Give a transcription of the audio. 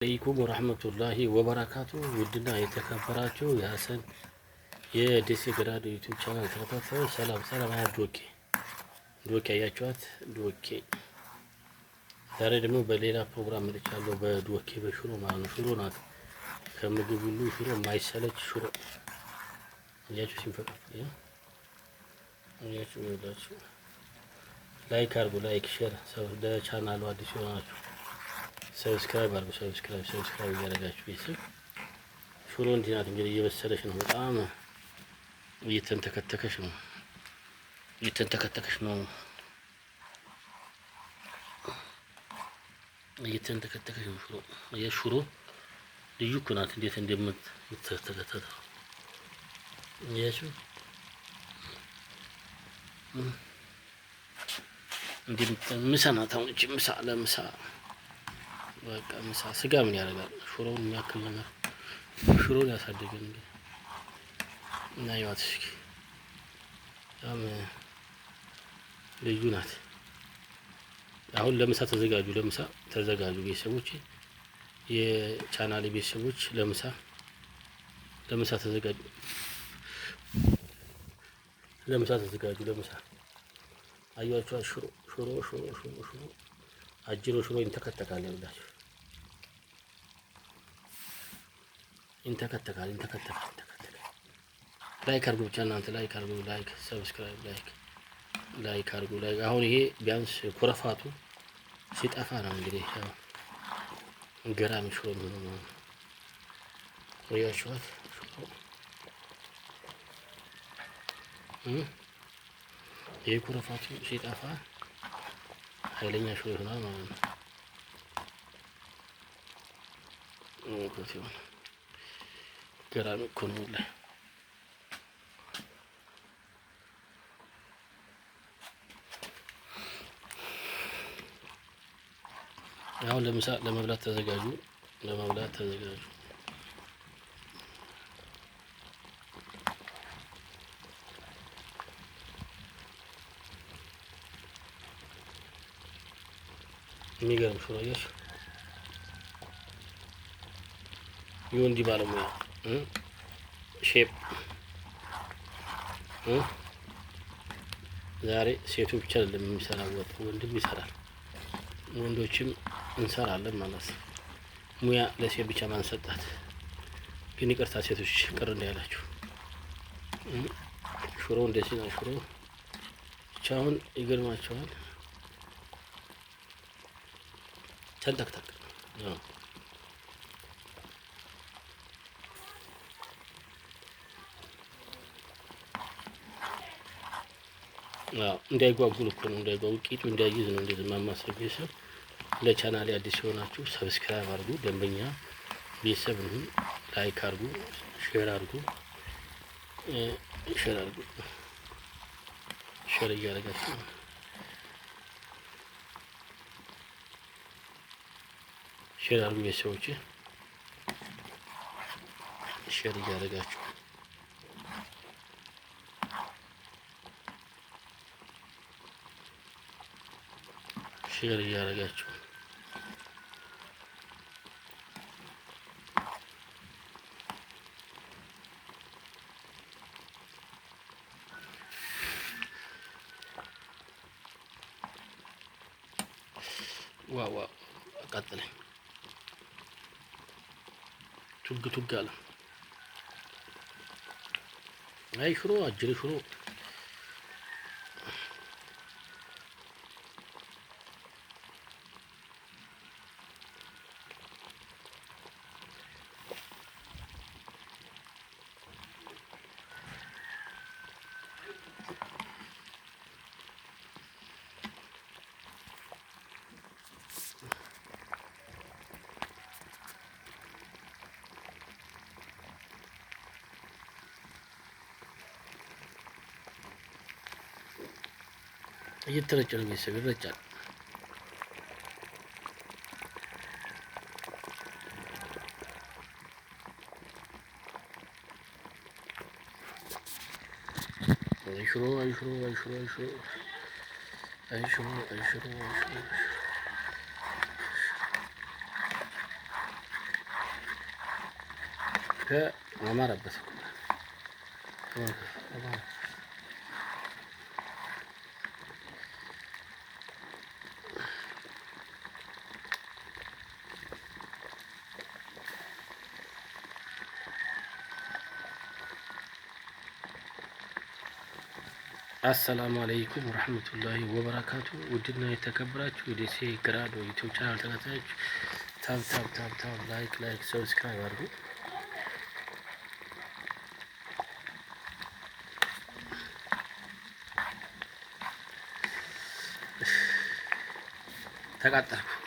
عليكم ورحمة الله وبركاته። ውድና የተከበራችሁ የሀሰን የደሴ ገራዶ YouTube channel ተከታታዮች ሰላም ሰላም። አያ ዶኬ ዶኬ አያችኋት ዶኬ። ዛሬ ደግሞ በሌላ ፕሮግራም መጥቻለሁ። በዶኬ በሽሮ ማለት ነው። ሽሮ ናት ከምግብ ሁሉ ሽሮ የማይሰለች ሽሮ እያችሁ ሲንፈቀፈቅ እያችሁ ይላችሁ። Like አድርጉ፣ like share። ለቻናሉ አዲስ የሆናችሁ subscribe አድርጉ። Subscribe subscribe እያደረጋችሁ ቤተሰብ ሽሮ እንዲህ ናት እንግዲህ እየበሰለች ነው። በጣም እየተንተከተከች ነው። እየተንተከተከች ነው። እየተንተከተከች ነው። ሽሮ የሽሮ ልዩ እኮ ናት። እንዴት እንደምትተከተከው እያችሁ ምሳ ናት። አሁን እቺ ምሳ ለምሳ በቃ ምሳ ስጋ ምን ያደርጋል? ሽሮውን የሚያክል ነገር ሽሮን ያሳደገን እንግዲህ እና ይዋት እስኪ በጣም ልዩ ናት። አሁን ለምሳ ተዘጋጁ፣ ለምሳ ተዘጋጁ ቤተሰቦች፣ የቻናሌ ቤተሰቦች ለምሳ ለምሳ ተዘጋጁ፣ ለምሳ ተዘጋጁ፣ ለምሳ አያችኋት። ሽሮ ሽሮ ሽሮ ሽሮ ሽሮ አጅሮ ሽሮ ይንተከተካል ይላችሁ ይንተከተካል ይንተከተካል ይንተከተካል። Like አድርጉ ብቻ እናንተ like አድርጉ። Like subscribe፣ like like አድርጉ። Like አሁን ይሄ ቢያንስ ኩረፋቱ ሲጠፋ ነው እንግዲህ ያው ገራሚ ሽሮ የሚሆነው ማለት ነው። ወያችኋት ሽሮ ይሄ ኩረፋቱ ሲጠፋ ኃይለኛ ሽሮ ይሆናል ማለት ነው። ሲሆን ገራሚ እኮ ነው። አሁን ለምሳ ለመብላት ተዘጋጁ፣ ለመብላት ተዘጋጁ። የሚገርም ሽሮ አያችሁ። የወንድ ባለሙያ ሼፕ ዛሬ ሴቱ ብቻ አይደለም የሚሰራው ወጥ ወንድም ይሰራል። ወንዶችም እንሰራለን ማለት ነው። ሙያ ለሴት ብቻ ማንሰጣት ግን ይቅርታ ሴቶች ቅር እንዳይላችሁ። ሽሮ እንደዚህ ነው። ሽሮ ብቻውን ይገርማቸዋል። ተንተክተክ እንዳይጓጉል እኮ ነው፣ እንዳይጓጉል ቂጡ እንዳይይዝ ነው። እንደዚህ ማማሰል ቤተሰብ። ለቻናሌ አዲስ የሆናችሁ subscribe አድርጉ፣ ደንበኛ ቤተሰብ እንሁን። Like አድርጉ፣ share አድርጉ፣ share አድርጉ፣ share እያደረጋችሁ share አድርጉ ቤተሰቦች፣ share እያደረጋችሁ share እያደረጋችሁ wow wow አቃጠለኝ። ቱግ ቱግ አለ። አይ ሽሮ አጅሬ ሽሮ እየተረጨ ነው። ቤተሰብ ይረጫል። ሽሮ ሽሮ ሽሮ ሽሮ ሽሮ ሽሮ ሽሮ። አማረበት እኮ። አሰላሙ አለይኩም ወረህመቱላሂ ወበረካቱ። ውድና የተከበራችሁ የደሴ ግራዶ YouTube channel ተከታዮች tap tap tap tap like like subscribe አድርጉ። ተቃጠልኩ።